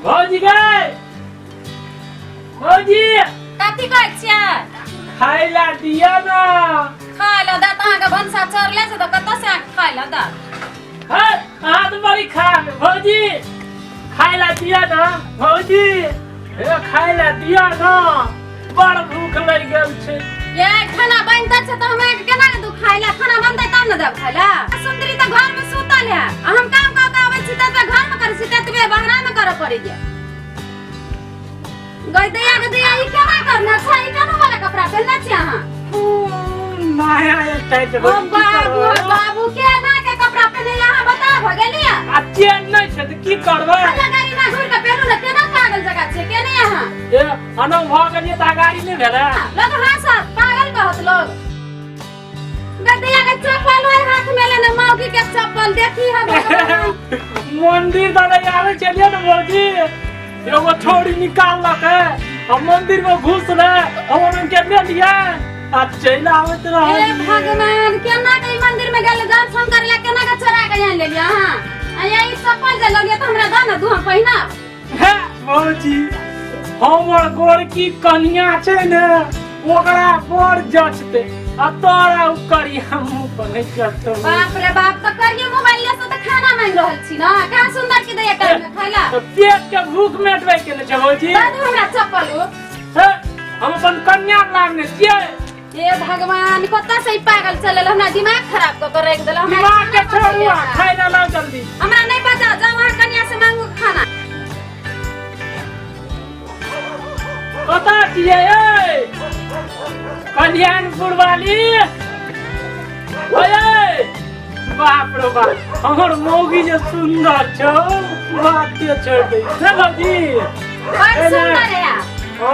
भौजी गए भौजी कथी कहै छियै? खाय ला दिया ना। खाय ला दा त अहाँ के भनसा चढ़ले छै त कतऽ से अहाँ खाय ला दा? है अहाँ त बड़ी खा भौजी खाय ला दिया ना भौजी हे खाय ला दिया ना बड़ भूख लागि गेल छै। ये खाना बनतै छै त हम अहाँ के केना के दू खाय ला? खाना बनतै तब न देब खाय ला। सुंदरी त घर में सुतल है आ हम काम क के आबै छी त घर में करै छी ततबे बहरा में करऽ पड़ैया। गई दैया के दैया ई केना करना छै? ई केना वाला कपड़ा पहिरने छी अहाँ? नया स्टाइल छै बाबू बाबू केना के कपड़ा पहिने अहाँ बता भ गेलियै? आ चेन नै छै त की करबै? अहाँ गाड़ी में घुर के पहिरू न केना पागल जगह छै केने अहाँ? ए अनौ भ गेलियै त गाड़ी नै भेलै। लोग हंसत पागल कहत लोग। गदैया के चप्पल ओइ हाथ में लेने मौगी के चप्पल देखी है भगवान। मंदिर दादा आबै छलियै न भौजी एगो छोड़ी निकाललक है हम मंदिर में घुस रहे हम उनके ले लिया आ चलि आबैत रहे। हे भगवान केना के मंदिर में गेल दर्शन करे ला केना के चोरा के आनि लेलियै अहाँ? आ ई चप्पल जे ललियै त हमरा द न दू हम पहिना। हे भौजी हमर गोरकी कनिया छै ने ओकरा बड़ जचतै आ तोरा उ करिया मुँह पर नहि जचतौ। बाप रे बाप त करिये मोबाइल से त खाना मांगि रहल छी न कहाँ सुंदर की दैया टाइम में खाइला? त पेट के भूख मेटबै के ने छै भौजी। दऽ दू हमरा चप्पल ओ। हे हम अपन कन्या लांगने छियै। हे भगवान कतऽ से ई पागल चलल हमरा दिमाग खराब क के राखि देलक। हमरा दिमाग के छोड़ू आ खाइ ला लाउ जल्दी। हमरा नहि बजाउ जाउ अहाँ कन्या से मांगू खाना। कतऽ छियै ए कल्याणपुर वाली? ओए बाप रे बाप हमर मौगी जे सुंदर छौ बात के छोड़ दे ने भौजी। बड़ सुंदर है। ओ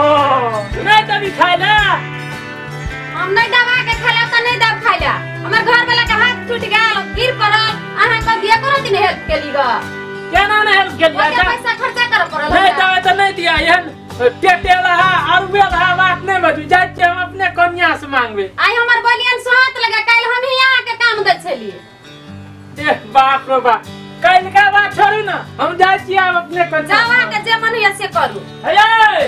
नहि तभी खाइ ला? हम नहीं दवा के खाला त नहीं दब खाइला। हमर घर वाला के हाथ टूट गेल गिर पड़ल अहाँ के दिया करो दिन हेल्प केली ग। केना ने हेल्प केली? ओते पैसा खर्चा करऽ पड़ल। नहीं दवा त नहीं दिया एहन टेटे रहा अरुए रहा बात नहीं बजू जाइ छियै हम अपने कन्या से मांगबे। आइ हमर बोलियन सोहत लगे काल्हि हम ही अहाँ के काम दै छलियै। ए बाप रे बाप काल्हि का बात छोड़ू ना हम जाइ छियै आब अपने कन्या। जाउ अहाँ के जे मन होइया से करू। हे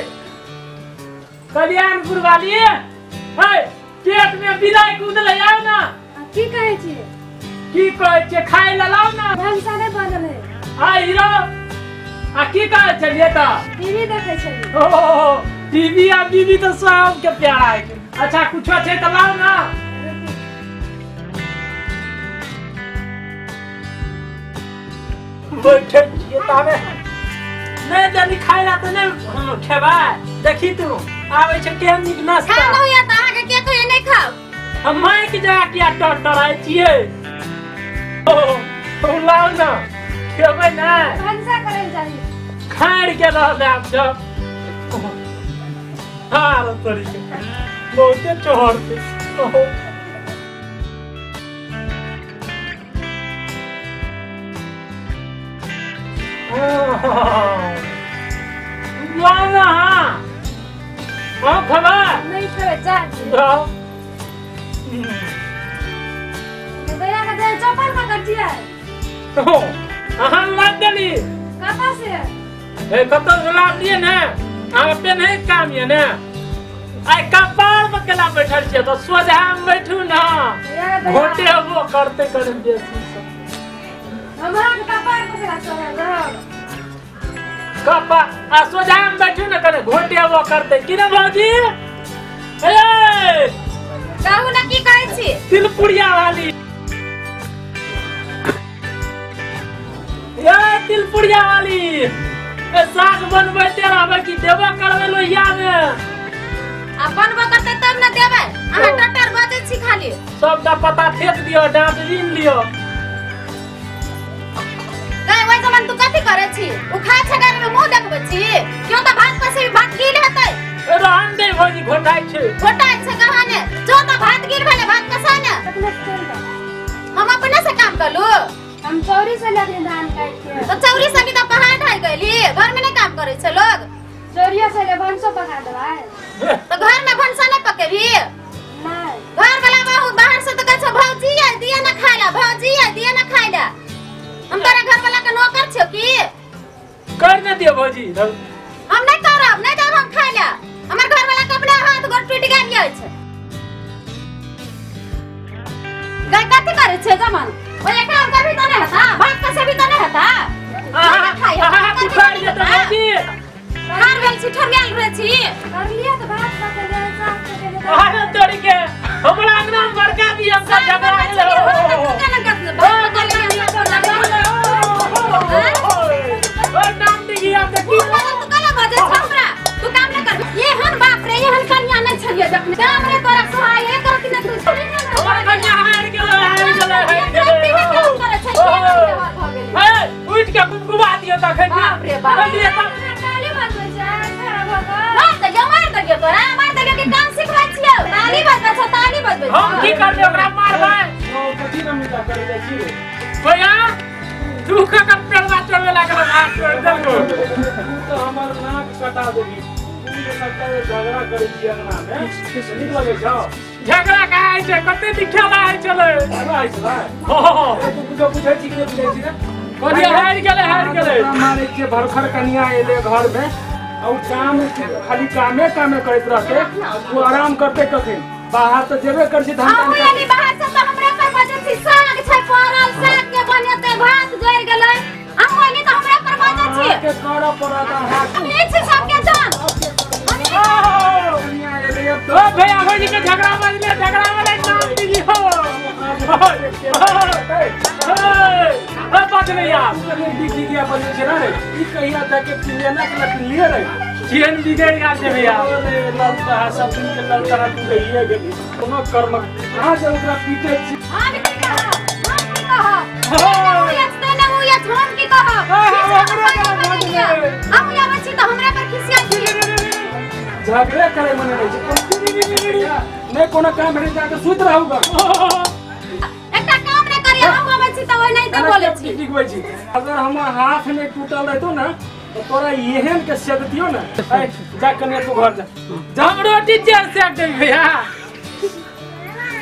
कल्याणपुर वाली हे पेट में बिलाई कूदलै आउ ना। की कहै छियै? की कहै छियै खाय ला लाउ ना। भनसा नै बनल है। आ हीरो आ की कहै छलियै त? टीवी देखै छलियै। ओ टीवी आ बीबी त सबके प्यारा है। अच्छा कुछो छै त लाउ ना। बैठे छियै ताबे नहि जल्दी खाय ला त नहि हम खेबै। देखी तू आबै छै केहन नीक नाश्ता। खाना होइया त अहाँ के के कहैया नहि खाउ? हम माइक जा किया टरटराइ छियै। ओ लाउ ना खेबै नै। भनसा करै लए चाही। खाड़ के रहल आब जब हार तरीके बहुते चढ़ते। लाउ ना। हाँ खेबै? नहीं खेबै जा जाओ। दैया के दैया चप्पल पकड़ छियै। अहाँ लाद देली कतऽ से? ए कतऽ से लाद दियै ने अहाँ पेन्है के काम ये ने। आइ कपार पर केला बैठल छियै तऽ सोझा मे बैठू ना। घोटे हबो करते करे बेसी सब। हमरा के कपार पर केला चढ़ल रहब? कपा आ सोझा मे बैठू ने कने घोटे हबो करते की ने भौजी? ए कहू ना की कहै छी? तिलपुरिया वाली ए तिलपुरिया वाली ए साग बनबैते रहबै की देबो करबै लोहिया मे? आ बनबो करतै तब न देबै। अहाँ टटर बजै छी खाली। सबटा पता फेंक दियौ डाँट ऋण लियौ। गै ओहि जमान तू कथी करै छी? उ खाइ छै गाड़ी में मुँह देखबै छी? क्यों त भात पर से भात गिल हेतै। रहन दे भौजी घोटाइ छै। घोटाइ छै कहाँ ने? जो त भात गिल भेलै भात कसा ने। अपने से चलि जाउ। हम अपने से काम करलू। हम चौरी से लगली धान काटि के। त चौरी से त पहाड़ ढाइ गेली घर में नहीं काम करै छै लोग। चौरिया से भनसो पका देबै। त घर में भनसा नहीं पकेबी? नहीं। घर वाला बहु बाहर से त कहै छै भौजी आइ दिया ना खाइ ला भौजी आइ दिया ना खाइ ला। हम तोरा घर वाला के नौकर छियौ की? कर ने दियो भौजी हम नहीं करब नहीं देब हम खाय ला हमर घर वाला कपड़ा हाथ गोड़ टूट गेल अछि गाय कथि करै छै जमन ओए काम करबी त नहीं हता भात कसेबी त नहीं हता आहा पिछाड़ जेतै भौजी हार गेल छी ठोर गेल रहै छी कर लिया त भात पकेले साग पकेले अरे तोरी के हमरा अंगना में बड़का भी हमका झगड़ा भेल ओ नाम दिगी हम देखी तू काला बजे हमरा तू काम न कर ये हन बाप रे ये हन कन्या नहीं छलिए जखने काम रे तोरा सोहाय हे कर कि न तू हमर कन्या हार गेलै हार गेलै हार गेलै ए उठ के गुमगुमा दियो तखन बाप रे बाप ताली बजबै छै खड़ा भ क मार देलियो तोरा मार देलियो के काम सिखबै छियौ ताली बजबै छ ताली बजबै हम की करबै ओकरा मारबै ओ कथि नमिता करे जाइ छी भैया तू का पेड़वा चढ़े लागल हाथ तोड़ देलको तू तो हमर नाक कटा देबी तू जे सबटा झगड़ा करै छी अंगना में नीक लगै छौ झगड़ा काहे छै कते दिखेला है चले झगड़ा होइ छलै हो तू बुझो बुझै छी कि नहि बुझै छी रे कनिया हारि गेलै हारि गेलै मारै छियै भरखर कनिया एलै घर में और काम खाली कामे कामे करैत रहते तू आराम करते कखन बाहर तऽ जेबे कर छी धान हम यानी बाहर से तऽ हमरा पर बजै छी साग छै पड़ल साग के बनेते भात जरि गेलै हम ओली तऽ हमरा पर बजै छी के करऽ पड़त अहाँ हम ई छी सबके जान कनिया एलै ओ भैया भौजी के झगड़ा बजले झगड़ा वाला नाम दीजी हो ओ बजले यार दिखी गया बजै छै रे ई कहिया जाके पिलिया के पिलिए रे चेन बिगड़ गेल छै भैया अरे ललता है सब दिन के ललता है तू रहिए गेली कोनो कर्म अहाँ जे ओकरा पीटे छी हम की कहब हम की कहब ओ यत ने ओ यत हम की कहब हम आबै छी तऽ हमरा पर खिसिया छी झगड़े करे मने रहै छै नहि कोनो काम भेटै जाके सुति रहूगा एकटा काम नहि करिया हम आबै छी तऽ ओइ नहि तऽ बोलै छी टिकबै छी अगर हमर हाथ नहि टूटल रहितो ना तो तोरा एहन के सेदतियो ना जा कने तू घर जा हम रोटी चेर सेक देबै भैया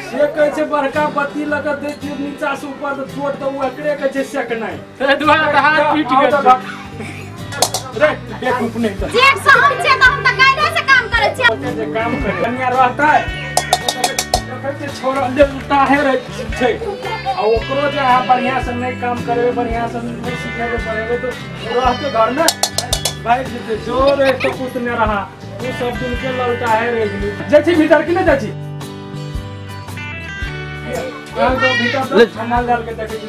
से कहै छै बड़का बत्ती लगा दै छियै नीचा से ऊपर तऽ चोट तऽ ओ एकरे कहै छै सेकनाइ ताहि दुआरे हाथ टूटि गेल रे बेवकूफ नहि तऽ जेठ से हम छियै तऽ हम तऽ काल्हि से काम करै छियै जे काम करे कनिया रहतै देखै छियै छोड़ा लेलता है रहै छै आ ओकरो जे अहाँ बढ़िआँ से नहि काम करेबै बढ़िआँ से नहि सिखेबै पढ़ेबै तऽ रहतै घरमे भागि जेतै जो रे तो पुत नहि रहा तू सब दिन के ललता है रहि गेली जाइ छी भीतर कि नहि जाइ छी भीतर ठंडा डाल के देखै छी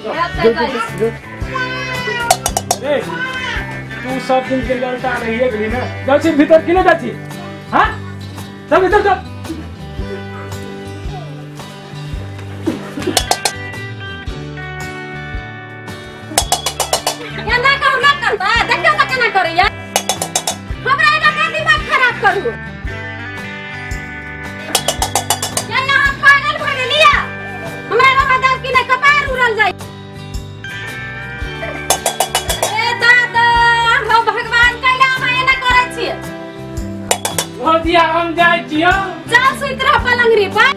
रे तू सब दिन के ललता रहिए गेली ना जाइ छी भीतर कि नहि जाइ छी हाँ चल भीतर चल एना कहू ना करता देखियौ तऽ केना करैया हमरा एना के दिमाग खराब करू या यहाँ पागल भऽ गेलिया हमरा रहऽ दब कि नहि कपार उड़ल जाइ ए दादा हो भगवान कैला अहाँ एना करै छियै भौजी हम जाइ छियौ चल सुति रह पलंगरी पर।